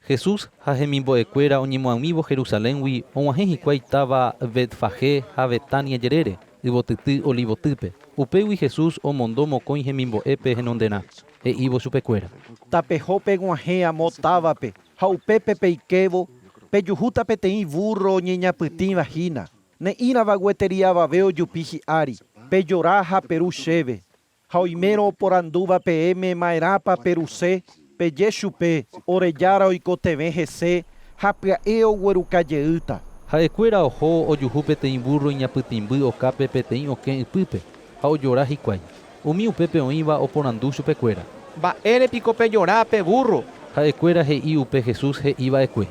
Jesús ha hemimbo'ekuéra oñemoag̃uívo Jerusaléngui og̃uahẽ hikuái táva Betfagé ha Betania jerére, yvotyty Olivotýpe. Upégui Jesús omondo mokõi hemimbo'épe henonderã, he'ívo chupekuéra. Tapeho peg̃uahẽ amo távape, ha upépe peikévo, pejuhúta peteĩ vúrro oñeñapytĩva hína, ne'ĩrava gueteri avave ojupi hi'ári, pejora ha peru chéve. Ha oimérõ oporandúva peẽme ma'erãpa peruse, peje chupe, Ore Jára oikotevẽ hese ha pya'e ogueruka jeýta. Ha'ekuéra oho ojuhu peteĩ vúrro iñapytĩmby okápe peteĩ okẽ ypýpe, ha ojora hikuái. Umi upépe oĩva oporandu chupekuéra. Mba'ére piko pejora pe vúrro? Ha'ekuéra he'i upe Jesús he'i va'ekue,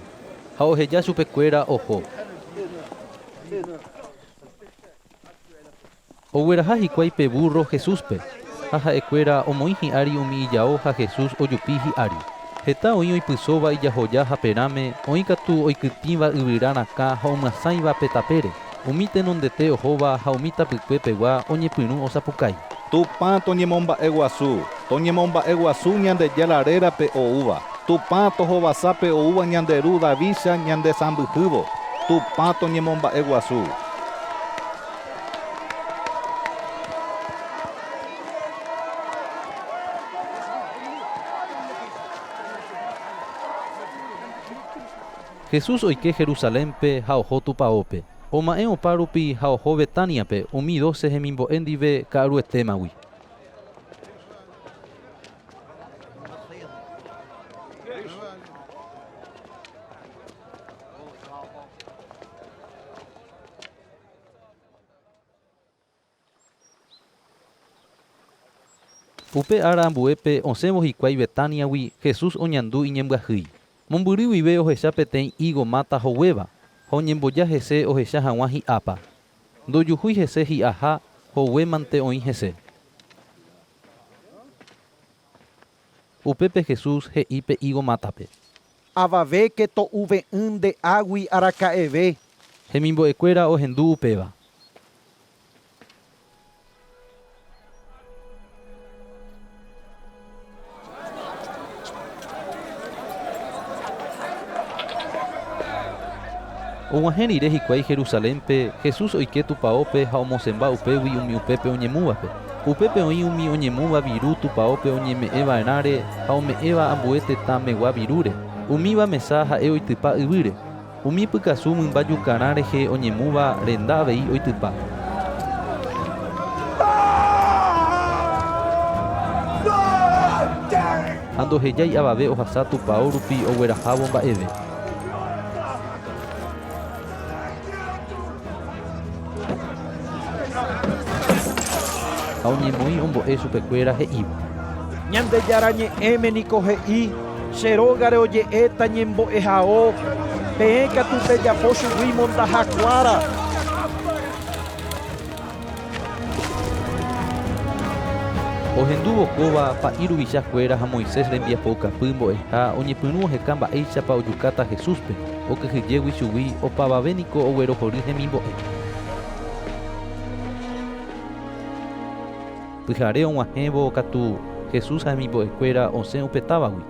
ha oheja chupekuéra oho. Ogueraha hikuái pe vúrro Jesúspe, ha ha'ekuéra omoĩ hi'ári umi ijao ha Jesús ojupi hi'ári. Heta oĩ oipysóva ijahoja haperãme, oĩ katu oikytĩva yvyra rakã ha omyasãiva pe tapére. Umi tenondete ohóva ha umi tapykue pegua oñepyrũ osapukái. Tupã toñemomba'eguasu, toñemomba'eguasu Ñandejára rérape oúva. Tupã tohovasa pe oúva ñande ru Davídcha ñande sãmbyhývo. Tupã toñemomba'eguasu. Jesús oike Jerusalénpe ha oho tupaópe. Oma'ẽ opa rupi ha oho Betániape umi dóse hemimbo'e ndive ka'aruetémagui. Upe ára ambuépe osẽvo hikuái Betániagui, Jesús oñandu iñembyahýi. Mombyry guive ohecha peteĩ ígo máta hoguéva, ha oñemboja hese ohecha hag̃ua hi'ápa. Ndojuhúi hese hi'aha, hogue mante oĩ hese. Upépe Jesús he'i pe ígo mátape. Avavéke to'uve'ỹ nde águi araka'eve. Hemimbo'ekuéra ohendu upéva. Og̃uahẽ rire hikuái Jerusalénpe, Jesús oike tupaópe ha omosẽmba upégui umi upépe oñemúvape. Upépe oĩ umi oñemúva viru tupaópe oñeme'ẽ va'erãre ha ome'ẽva ambue tetã megua virúre. Umíva mesa ha'e oitypa yvýre. Umi pykasu mymba jukarã rehe oñemúva renda avei oitypa. Ha ndohejái avave ohasa tupao rupi oguerahávo mba'eve. Ha oñemoĩ ombo'e chupekuéra he'ívo. Ñandejára Ñe'ẽme niko he'i, Che rógare oje'éta ñembo'ehao, peẽ katu pejapo chugui mondaha kuára. Ohendúvo kóva, pa'i ruvicha kuéra ha Moisés rembiapoukapy mbo'eha oñepyrũ oheka mba'éichapa ojukáta Jesúspe, okyhyjégui chugui opavave niko oguerohory hemimbo'e. Pyhare og̃uahẽvo katu, Jesús ha hemimbo'ekuéra osẽ upe távagui.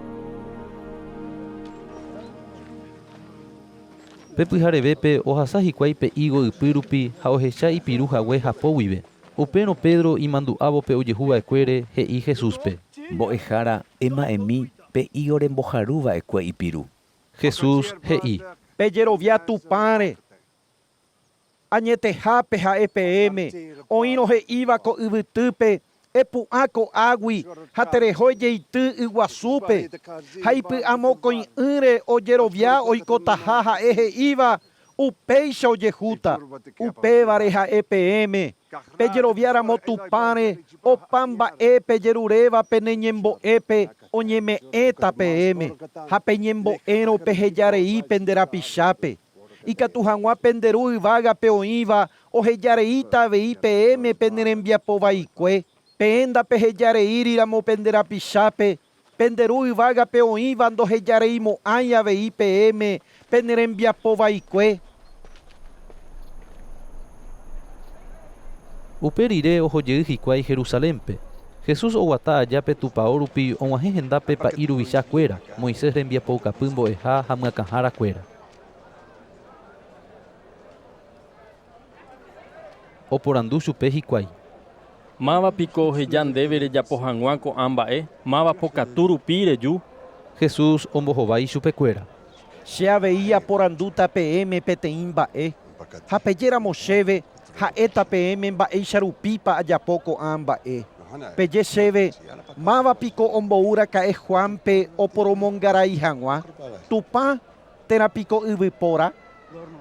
Pe pyharevépe ohasa hikuái pe ígo ypy rupi ha ohecha ipiru hague hapo guive. Upérõ Pedro imandu'ávo pe ojehu va'ekuére, he'i Jesúspe. Mbo'ehára, ema'ẽmi pe ígo remboharu va'ekue ipiru. Jesús he'i. Pejerovia Tupãre. Añetehápe ha'e peẽme, oĩrõ he'íva ko yvytýpe, Epu'ã ko'águi ha tereho ejeity yguasúpe, ha ipy'amokõi'ỹre ojerovia oikotaha ha'e he'íva, upéicha ojehúta. Upévare ha'e peẽme, pejerovia ramo Tupãre, opa mba'e pejeruréva pene ñembo'épe oñeme'ẽta peẽme, ha peñembo'érõ peheja rei pende rapichápe. Ikatu hag̃ua pende Ru yvágape oĩva oheja reíta avei peẽme pene rembiapo vaikue. Peẽ ndapeheja reíri ramo pende rapichápe, pende Ru yvágape oĩva ndohejareimo'ãi avei peẽme pene rembiapo vaikue. Upe rire oho jey hikuái Jerusalénpe. Jesús oguata aja pe tupao rupi og̃uahẽ hendápe pa'i ruvicha kuéra, Moisés rembiapoukapy mbo'eha ha myakãhára kuéra. Oporandu chupe hikuái. Máva piko oheja ndéve rejapo hag̃ua ko'ã mba'e? Máva pokatu rupi reju? Jesús ombohovái chupekuéra. Che avei aporandúta peẽme peteĩ mba'e, ha pejéramo chéve, ha'éta peẽme mba'éicha rupípa ajapo ko'ã mba'e. Peje chéve, máva piko ombou raka'e Juánpe oporomongarai hag̃ua? Tupã térã piko yvypóra?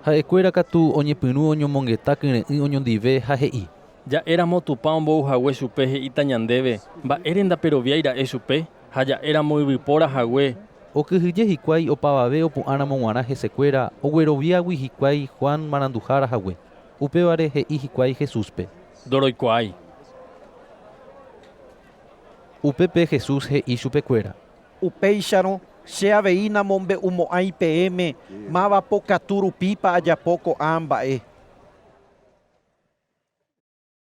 Ha'ekuéra katu oñepyrũ oñomongeta kyre'ỹ oñondive ha he'i. Ja'éramo Tupã ombou hague chupe he'íta ñandéve, Mba'ére ndaperoviái ra'e chupe? Ha ja'éramo yvypóra hague. Okyhyje hikuái opavave opu'ãramo g̃uarã hesekuéra ogueroviágui hikuái Juan maranduhára hague. Upévare he'i hikuái Jesúspe. Ndoroikuaái. Upépe Jesús he'i chupekuéra. Upéicharõ, che avei namombe'umo'ãi peẽme máva pokatu rupípa ajapo ko'ã mba'e.